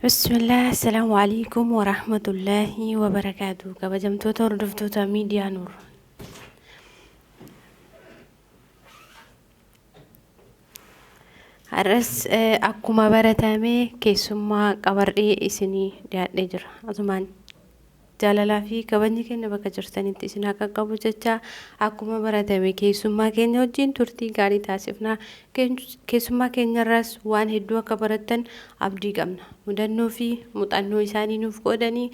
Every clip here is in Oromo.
Bismillah, Assalaamu alaikum warahmatullaahi wabarakaatu. Kabajamtoota hordoftoota miidiyaa Nuur. Har'as akkuma baratame keessummaa qabadhee isinii dhiyaadhee jira. Asumaan jaalalaa fi kabajni keenya bakka jirtanitti isin haa qaqqabu jecha akkuma baratame keessummaa keenya wajjin turtii gaarii taasifna. Keessummaa keenyarraas waan hedduu akka barattan abdii qabna. Mudannoo fi muuxannoo isaanii nuuf qoodanii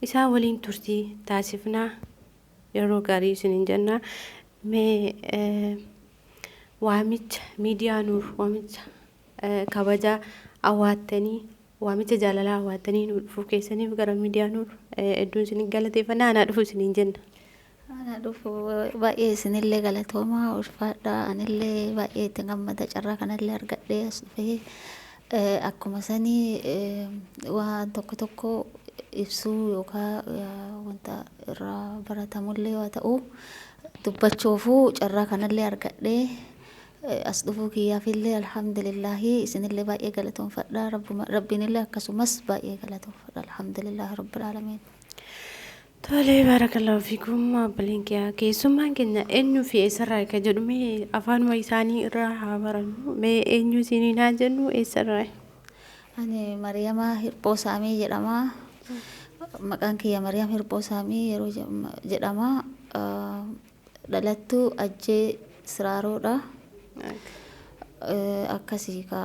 isaan waliin turtii taasifna. Yeroo gaarii isiniin jenna. Mee waamicha miidiyaa Nuur waamicha kabaja awwaattanii waamicha jaalalaa awwaattanii nu dhufuu keessaniif gara miidiyaa Nuur hedduun isin galateeffanna. Anaa dhufu isiniin jenna. Ana dhufu, baay'ee isinillee galatooma, ulfaadha. Anillee baay'ee itti gammada carraa kanallee argadhee as dhufee akkuma sanii waan tokko tokko ibsuu yookaan wanta irraa baratamullee yoo ta'u dubbachuufuu carraa kanallee argadhee as dhufuu kiyyaafillee alhamdulillaahi, isinillee baay'ee galatoonfadha. Rabbiinillee akkasumas baay'ee galatoonfadha. Alhamdulillaahi rabbil aalamiin. Tolee, baarakallahu fiikum, obboleen kiyya. Keessummaan keenya eenyuu fi eessarraa akka jedhu mee afaanuma isaanii irraa haa barannu. Mee eenyu isiniin haa jennu, eessarraa? Ani Mariyamaa Hirphoo Saamii jedhama. Maqaan kiyya Mariyaam Hirphoo Saamii yeroo jedhama. Dhalattuu Ajjee Siraaroodha. Akkasii ka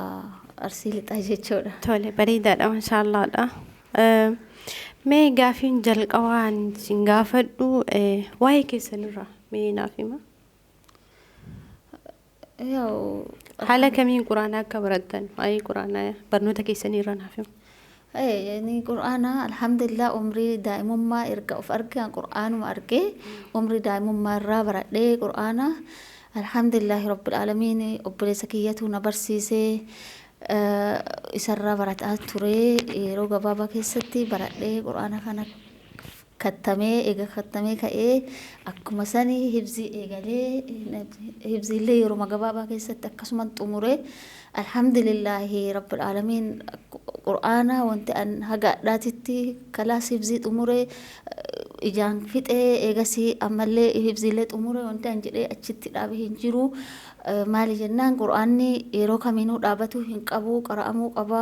Arsii Lixaa jechuudha. Tole, bareedaadha, mashaallaadha. Mee gaafiin jalqabaa ani isin gaafadhu waa'ee keessanirraa mee naaf hima. Yaa'u Haala kamiin quraana akka barattan, waa'ee quraanaa barnoota keessanii irraa naaf hima. Ni qur'aana, alhamdulillah, umrii daa'imummaa erga of arge qur'aanuma argee umrii daa'imummaa irraa baradhee qur'aana. Alhamdulillahi rabbil aalamiin, obboleessa kiyyatu na barsiisee, isarraa barataa ture. Yeroo gabaabaa keessatti baradhee qur'aana kana kattamee, eega kattamee ka'ee akkuma sani hibzii eegalee, hibziillee yeroo gabaabaa keessatti akkasuma xumure. Alhamdulillahi rabbil aalamiin, qur'aana wanti an haga adhaatitti kalaas hibzii xumure, ijaan fixee, eegasii ammallee hibziilee xumure, wanti an jedhee achitti dhaabe hin jiru. Maali jennaan, qur'aanni yeroo kamiinuu dhaabatu hin qabu, qara'amuu qaba.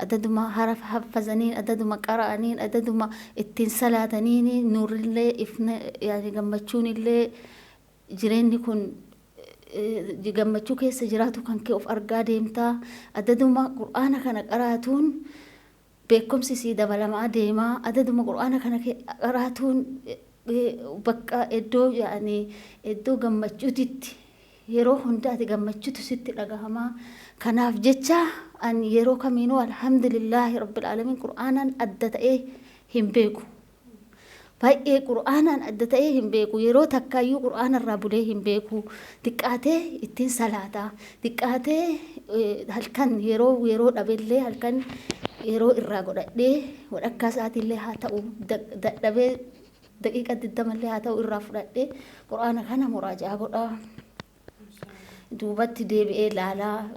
Adaduma harafa haffazaniin, adaduma qara'aniin, adaduma ittiin salaataniin nuurrillee ifne, yaani gammachuunillee, jireenyi kun gammachuu keessa jiraatu kan kee of argaa deemtaa. Adaduma qur'aana kana qaraatuun beekumsi sii dabalamaa deemaa. Adaduma qur'aana kana qaraatuun bakka iddoo, yaani iddoo gammachuutitti yeroo hundaati gammachuutu sitti dhagahamaa. Kanaaf jecha ani yeroo kamiinuu, alhamdulillaahi rabbil aalamiin, qur'aanaan adda ta'ee hin beeku. Baay'ee qur'aanaan adda ta'ee hin beeku. Yeroo takkaayyuu qur'aana irraa bulee hin beeku. Xiqqaatee ittiin salaataa, xiqqaatee halkan yeroo yeroo dhabellee halkan yeroo irraa godhadhee walakkaa sa'aatiillee haa ta'u, dadhabee daqiiqa 20llee haa ta'u, irraa fudhadhee qur'aana kana muraajaa godhaa. Duubatti deebi'ee ilaalaa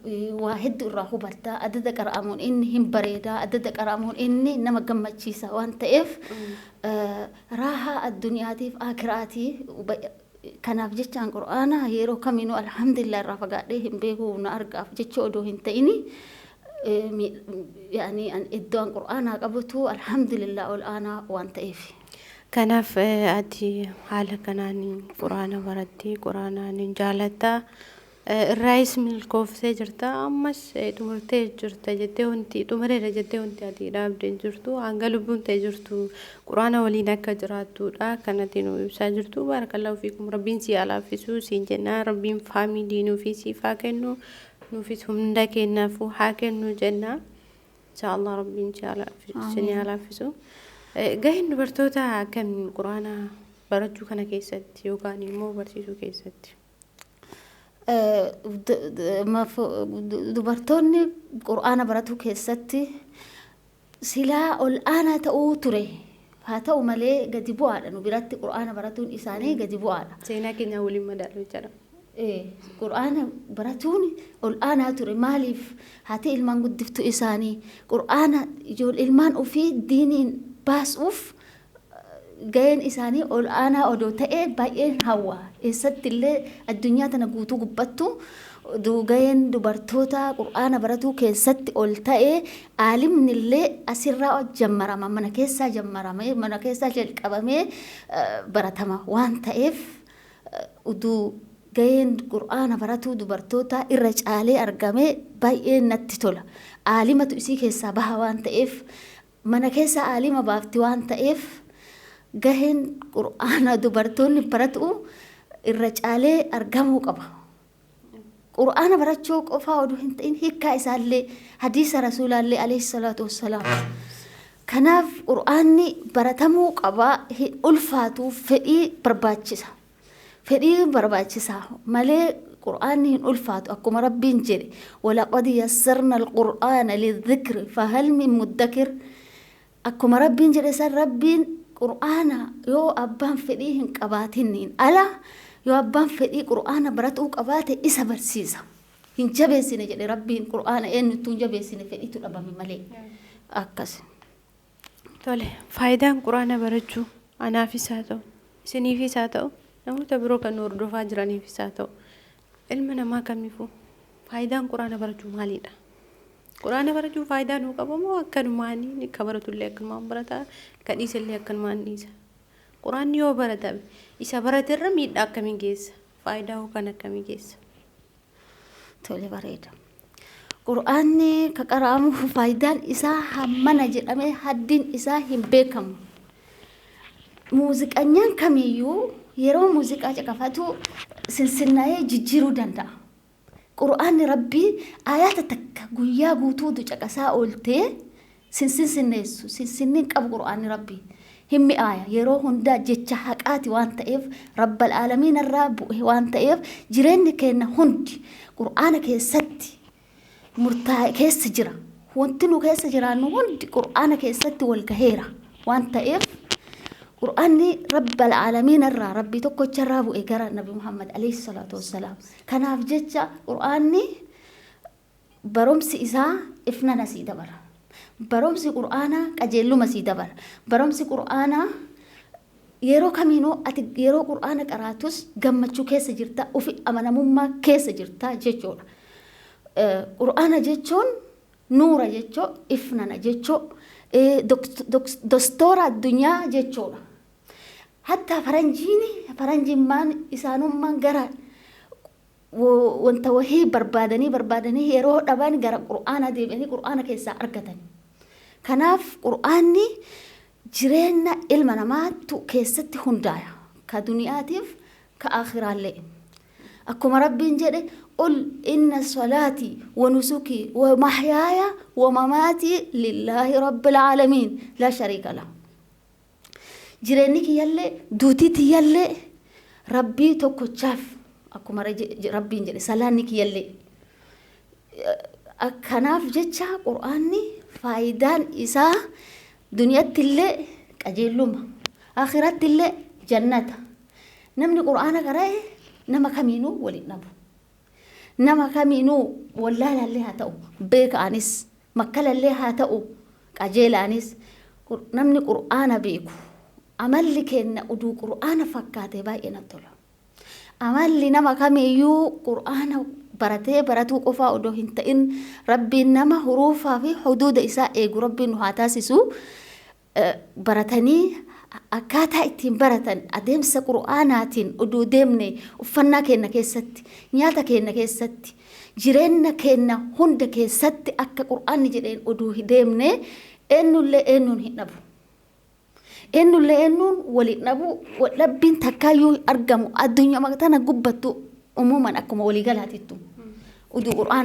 waa hedduu irraa hubattaa. Adada qara'amuun inni hin bareedaa, adada qara'amuun inni nama gammachiisa waan ta'eef raahaa addunyaatiif akiraatii. Kanaaf jechaan qur'aana yeroo kamiinuu alhamdulillah irraa fagaadhee hin beeku. Na argaaf jecha odoo hin ta'ini, yaani iddoo an qur'aanaa qabatu alhamdulillah ol aanaa waan ta'eef. Kanaaf ati haala kanaan quraana barattee, quraanaan jaalattaa, irraayis milkooftee jirta, ammas xumurtee jirta jettee, wanti xumureera jettee wanti ati dhaabdee jirtu, hanga lubbuun ta'e jirtu quraana waliin akka jiraattudha kan ati nu ibsaa jirtu. Baarakallahu fiikum, rabbiin si haa laaffisuu siin jenna. Rabbiin faamilii nuufi siif haa kennu, nuufis hunda keenyaafuu haa kennu jenna. Inshaallah rabbiin si haa laaffisu. Gaheen dubartoota akkamiin quraana barachuu kana keessatti yookaan immoo barsiisuu keessatti? Dubartoonni qur'aana baratuu keessatti silaa ol aanaa ta'uu ture. Haa ta'u malee gadi bu'aadha. Nu biratti qur'aana baratuun isaanii gadi bu'aadha. Seenaa keenya waliin madaalu jechaadha. Qur'aana baratuun ol aanaa ture. Maaliif haati ilmaan guddiftu isaanii qur'aana ilmaan ofii diiniin baasuuf gaheen isaanii ol aanaa odoo ta'ee baay'een hawwa. Eessatti illee addunyaa tana guutuu gubbattu gaheen dubartoota qur'aana baratuu keessatti ol ta'ee, aalimni illee asirraa jammarama, mana keessaa jammaramee, mana keessaa jalqabamee baratama waan ta'eef, uduu gaheen qur'aana baratuu dubartoota irra caalee argamee baay'ee natti tola. Aalimatu isii keessaa baha waan ta'eef, mana keessaa aalima baafti waan ta'eef, gaheen qur'aana dubartoonni baratu irra caalee argamuu qaba. Qur'aana barachuu qofaa oduu hin ta'in, hiikkaa isaallee, hadiisa rasuulaallee alayhi salaatu wassalaam. Kanaaf qur'aanni baratamuu qaba, hin ulfaatu, fedhii barbaachisa. Fedhii barbaachisa malee qur'aanni hin ulfaatu. Akkuma Rabbiin jedhe, walaqad yassarna alqur'aana lidhikri fahal min muddakir. Akkuma Rabbiin jedhe san, Rabbiin qur'aana yoo abbaan fedhii hin qabaatiniin ala, yoo abbaan fedhii qur'aana baratuu qabaate isa barsiisa. Hin jabeessine jedhe Rabbiin qur'aana, eenyuttuu hin jabeessine, fedhiitu dhabame malee. Akkas. Tole, faayidaan quraana barachuu anaafis haa ta'u, isiniifis haa ta'u, namoota biroo kan nu hordofaa jiraniifis haa ta'u, ilma namaa kamiifuu faayidaan quraana barachuu maalidha? Quraana barachuun faayidaa nuu qaba moo akkanumaan ka baratullee akkanumaan barata, ka dhiisellee akkanumaan dhiisa? Quraanni yoo baratame isa baraterra miidhaa akkamii geessa? Faayidaa hoo kan akkamii geessa? Tole, bareeda. Qur'aanni ka qara'amu faayidaan isaa hammana jedhamee haddiin isaa hin beekamu. Muuziqanyaan kamiyyuu yeroo muuziqaa caqafatu sinsinnaa'ee jijjiiruu danda'a. Qur'aanni Rabbii ayaata takka guyyaa guutuutu caqasaa ooltee sinsinsinneessu, sinsinniin qabu qur'aanni Rabbii. Hin mi'aaya, yeroo hundaa jecha haqaati waan ta'eef, rabbal aalamiin irraa bu'e waan ta'eef, jireenyi keenya hundi qur'aana keessatti murtaa'e keessa jira. Wanti nu keessa jiraannu hundi qur'aana keessatti wal gaheera waan ta'eef, qur'aanni rabbal aalamiin irraa, Rabbii tokkocha irraa bu'e gara Nabi Muhammad alayhi salaatu wassalaam. Kanaaf jecha qur'aanni barumsi isaa ifnana sii dabala. Barumsi qur'aanaa qajeelluma sii dabala. Barumsi qur'aanaa yeroo kamiinuu ati yeroo qur'aana qaraatus gammachuu keessa jirta, ofi amanamummaa keessa jirta jechuudha. Qur'aana jechuun nuura jechuu, ifnana jechuu, dostoora addunyaa jechuudha. Hatta faranjiin, faranjimmaan isaanummaan gara wanta wahii barbaadanii barbaadanii yeroo dhaban gara qur'aana deebi'anii qur'aana keessaa argatan. Kanaaf qur'aanni jireenya ilma namaatu keessatti hundaaya. Ka duniyaatiif ka akhiraallee. Akkuma Rabbiin jedhe, qul inna salaatii wa nusukii wa mahyaaya wa mamaatii lillaahi rabbil aalamiin laa shariika lahu. Jireenyi kiyyallee duutii tiyyallee Rabbii tokkochaaf, akkuma Rabbiin jedhe, salaanni kiyyallee. Kanaaf jecha qur'aanni faayidaan isaa duniyaatti illee qajeelluma, akhiratti illee jannata. Namni qur'aana qara'e nama kamiinuu waliin dhabu. Nama kamiinuu wallaalallee haa ta'u, beekaanis, makkalallee haa ta'u, qajeelaanis, namni qur'aana beeku, amalli kenna uduu qur'aana fakkaate baay'ee natti tola. Amalli nama kamiyyuu qur'aana baratee baratuu qofaa odoo hin ta'in, Rabbiin nama huruufaa fi huduuda isaa eegu Rabbiin nu haa taasisu. Baratanii akkaataa ittiin baratan adeemsa qur'aanaatiin oduu deemne, uffannaa keenya keessatti, nyaata keenya keessatti, jireenya keenya hunda keessatti akka qur'aanni jedheen oduu deemne, eenyullee eenyuun hin dhabu. Eenyullee eenyuun waliin dhabu, waldhabbiin takkaayyuu hin argamu addunyaa tana gubbattu umuman akkuma waliigalaatittu. Uduu qur'aana.